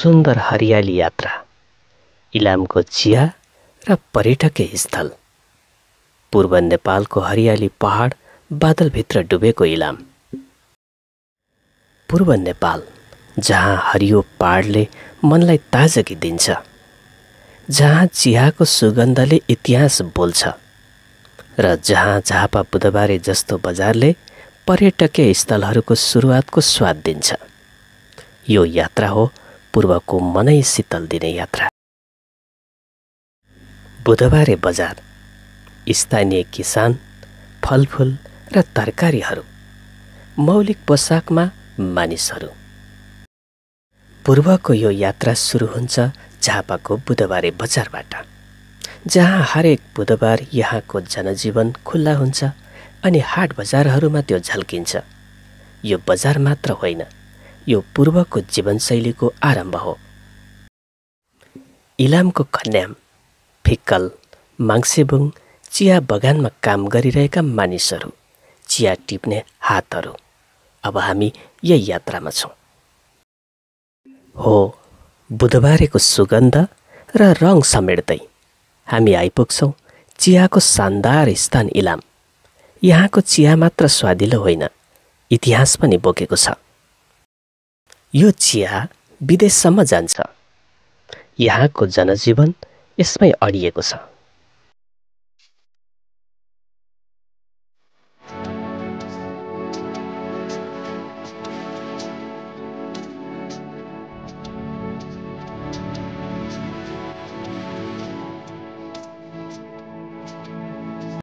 सुन्दर हरियाली यात्रा, इलामको चिया र पर्यटकीय स्थल। पूर्व नेपालको हरियाली पहाड बादलभित्र डुबेको इलाम। पूर्व नेपाल, जहाँ हरियो पहाडले मनलाई ताजगी दिन्छ, जहाँ चियाको सुगन्धले इतिहास बोल्छ र जहाँ झापा बुधबारे जस्तो बजारले पर्यटकीय स्थलहरूको सुरुवातको स्वाद दिन्छ। यो यात्रा हो पूर्वको मनै शीतल दिने यात्रा। बुधबारे बजार, स्थानीय किसान, फलफुल र तरकारीहरू, मौलिक पोसाकमा मानिसहरू। पूर्वको यो यात्रा सुरु हुन्छ झापाको बुधबारे बजारबाट, जहाँ हरेक बुधबार यहाँको जनजीवन खुल्ला हुन्छ अनि हाट बजारहरूमा त्यो झल्किन्छ। यो बजार मात्र होइन, यो पूर्वको जीवनशैलीको आरम्भ हो। इलामको कन्याम, फिक्कल, माङ्सेबुङ चिया बगानमा काम गरिरहेका मानिसहरू, चिया टिप्ने हातहरू। अब हामी यही यात्रामा छौँ। हो, बुधबारेको सुगन्ध र रङ समेट्दै हामी आइपुग्छौँ चियाको शानदार स्थान इलाम। यहाँको चिया मात्र स्वादिलो होइन, इतिहास पनि बोकेको छ। यो चिया विदेशसम्म जान्छ। यहाँको जनजीवन यसमै अडिएको छ।